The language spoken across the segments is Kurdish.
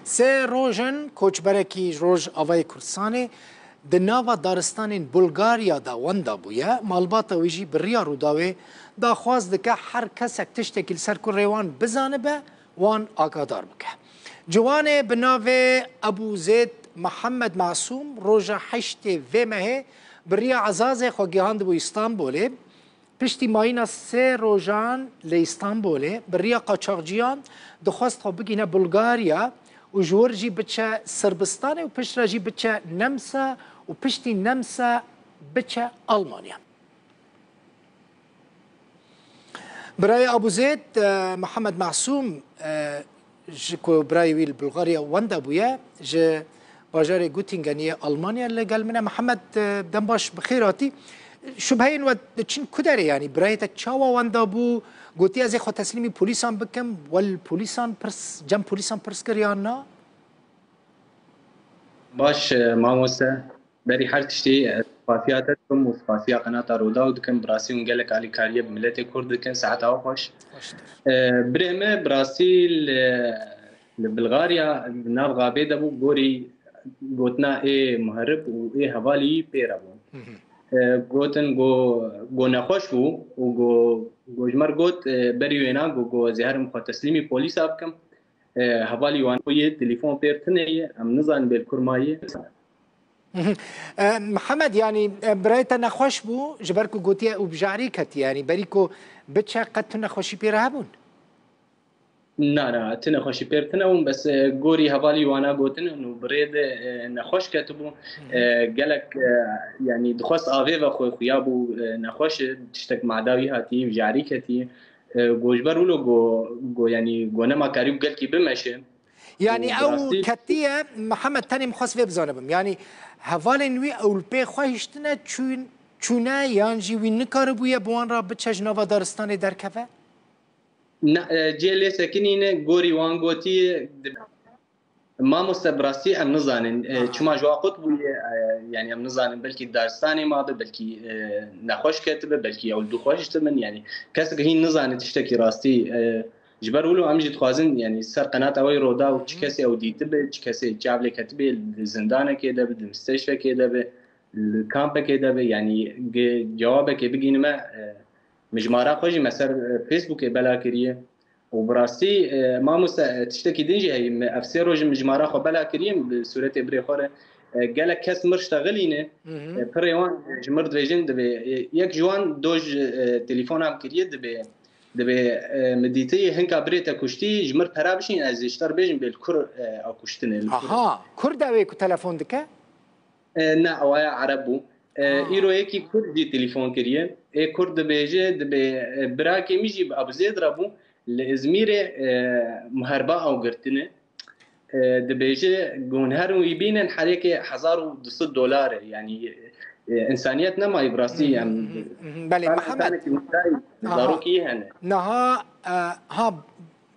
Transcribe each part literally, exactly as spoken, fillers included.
Sê roj in koçberekî ji Rojavayê Kurdistanê di nava daristanên Bulgarya de wenda bûye. Malbata wî jî bi riya Rûdawê daxwaz dike her kesek tiştekî li ser kurê wan bizanibe, wan agadar bike. Ciwanê bi navê Ebû Zêd Mihemed Masûm roja heştê vê mehê bi riya Ezazê xwe gihandibû Îstanbulê. Piştî mayîna sê rojan li Îstanbulê bi riya qaçaxciyan dixwest xwe bigihîne Bulgarya û ji wir jî biçe Sirbistanê û piştre jî biçe Nemsa û piştî Nemsa biçe Almanya. Birayê Abûzêd, e, Mihemed Masûm, e, ji ku birayê wî li Bulgarya wenda bûye, ji bajarê Göttingen yê Almanya li gel min e. Mihemed, e, dem baş, bi xêr hatî. Şubheyên we diçin ku derê, yanî birayê te çawa wenda bû? Gotî, "Ez ê xwe teslîmî polîsan bikim." We li polîsan pirs, cem polîsan pirs kir yan na? Baş, e, mamoste, berî her tiştî, e, spasiya te dikim û spasiya qenata Rodaw dikim. Bi rastî hûn gelek alîkariyê bi miletê Kurd dikin, seheta we xweş. Xweştir. E, birê me bi rastî li, li Bulgarya di nav xabê de bû, gorî gotina ê muherib û ê hevalî pê re bû. Hı hı. E, gotin go, go nexweş bû û go, go ji me re got, e, berî wêna go, go ez ê herim xwe teslîmî polîsa bikim. E, hevalî wan yê telefon pê re tune ye, em nizanin bê li kur maye. Mhm. E, Mihemed, yanî, e, birayê te nexweş bû, ji ber ku gotiye û bi jarî ketiye, yanî berî ku biçe qet tu nexweşî pê re hebûn? Na, na, tu nexweşî pê re tune bûn, bes, e, gorî hevalî wana gotin û bi rê de, e, nexweş ketibû. Mhm. E, gelek, e, yanî dixwest avê ve xwe xuya bû, e, nexweş e, tiştek mada wî hatî, bi jarî ketî. E, go ji ber wilo go, go, yanî go nema karî û gelkî bimeşe. Yanî û ew rastî ketiye, Mihemed, tenê min xwest vê bizanibim. Yanî hevalên wî ew li pê xwe hiştine, çûn, çûne yan jî wî nikaribûye bi wan re biçe ji nava daristanê derkeve? Na, e, cê lê sekinîne, gorî wan gotiye, di-, mamoste, bi rastî em nizanin. E, aha. Çima ji wa qut bûye, e, yanî em nizanin, belkî daristanê mabe, belkî, e, nexweş ketibe, belkî ew dû xweş dibin, yanî kesek hîn nizane tiştekî rastî, e, ji ber wilo em jî dixwazin, yanî ser qenata wê Rodaw çi, mhm, kesê ew dîtibe, çi kesê çav lê ketibe, li zindanekê de be, di misteşfekê de be, li kampekê de be, yanî ge-, cewabekê bigînime, e, mijmara xwe jî me ser, e, Facebookê bela kiriye. Û bi rastî, e, mamoste, e, tiştekî din jî heye. Me ev sê roj mijmara xwe bela kiriye, bi sûretê birê xwe re, e, gelek kes mir ştexilîne. Hı hı. E, pirê wan, e, ji mir dibêjin, dibê, e, yek ji wan doj, e, telefona min kiriye, dibê, dibê, e, min dîtî hinka birê te kuştî, ji mir pera bişîn, ez ê ji te re bêjim bê li kur, e, ew kuştine, li kur. Aha, Kurd e wê ku telefon dike? E, ne, ewaya Ereb bû. E, ha. Îro yekî Kurd jî telefon kiriye. Ê Kurd dibêje, dibê, e, birakê min jî bi Ebûzêd re bû. Li Îzmîrê, e, muherba ew girtine. E, dibêje, gon herin wî bînin, herêkê hezar û du sed dolar e. Yanî, e, însaniyet nemayî bi rastî, hı hı, em, hı hı, hı hı. Belê, her Mihemed. Însanekî wisa, aha, zarokî hene. Niha, e, ha,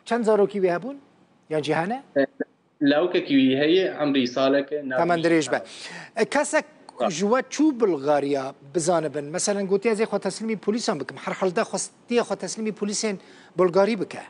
çend zarokî wî hebûn? Yan jî hene? E, Lawikekî wî heye, emrî saleke, nav Hemen wî dirêj be. Sal. E, kesek, ha, ji we çû Bulgarya bizanibin? Meselen, gotiye, "Ez ê xwe teslîmî polîsan bikim." Herhalde xwestiye xwe teslîmî polîsên Bulgarî bike.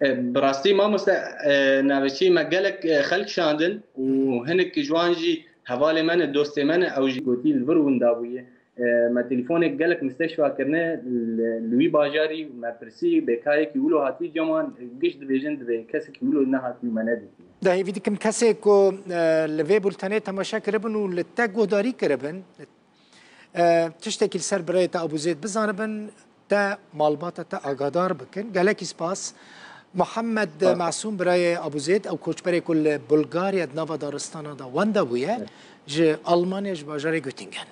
E, bi rastî, mamoste, e, navê çi, me gelek, e, xelk şandin û hinek ji wan jî hevalê me ne, dostê me ne, ew jî gotî li vir winda bûye. E, me telefonek gelek misteşfa kirine li, li wî bajarî, me pirsî, bê kayekî wilo hatî cem wan, giş dibêjin, dibê kesekî wilo nehatî û me nedîtiye. De hêvî dikim kesê ku, e, li vê bultenê temaşe kiribin û li te guhdarî kiribin, e, tiştekî li ser birayê te Abûzêd bizanibin, te malbata te agadar bikin. Gelekî spas. Muhammed Spas. Masûm, birayê Abûzêd, ew koçberê ku li Bulgarya di nava daristana de wenda bûye, evet, ji Almanya, ji bajarê Göttingen.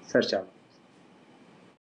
Serçava.